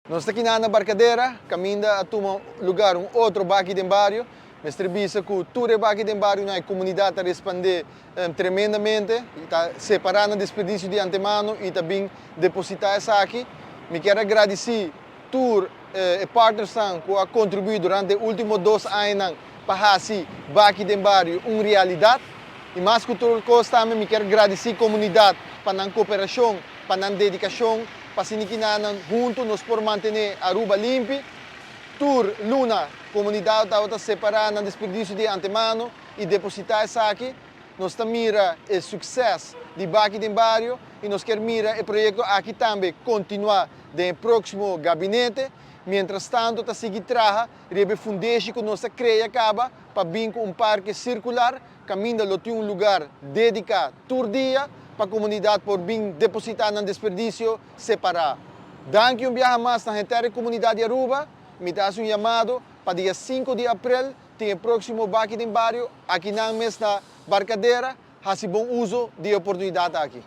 Nos ta akinan na Barcadera, caminda a tuma lugar un otro Baki den Bario. Mester bisa cu tur e Baki den Bario na e comunidad ta respande tremendamente y ta separa nan desperdicio di antemano y ta bin deposita esaki. Mi kier a gradici tur e partnersnan cu a contribui durante e ultimo dos añanan pa haci Baki den Bario un realidad. Y mas cu tur cos tambe mi kier gradici comunidad pa nan cooperacion, pa nan dedicacion, pa asina kinanan hunto nos por mantene Aruba limpi. Tur luna comunidad tabata separa nan desperdicio di antemano y deposita esaki. Nos ta mira e succes di Baki den Bario y nos kier mira e proyecto aki tambe continua den e proximo gabinete. Mientras tanto ta sigui traha riba e fundeshi cu nos a crea caba pa bin cu un parke circular caminda lo tin un lugar dedica tur dia pa comunidad por bin deposita nan desperdicio separa. Danki un biaha mas na henter e comunidad di Aruba. Mi ta haci un yamado pa dia sinku di april tin e proximo Baki den Bario akinan mes na Barcadera. Haci bon uzo di e oportunidad aki.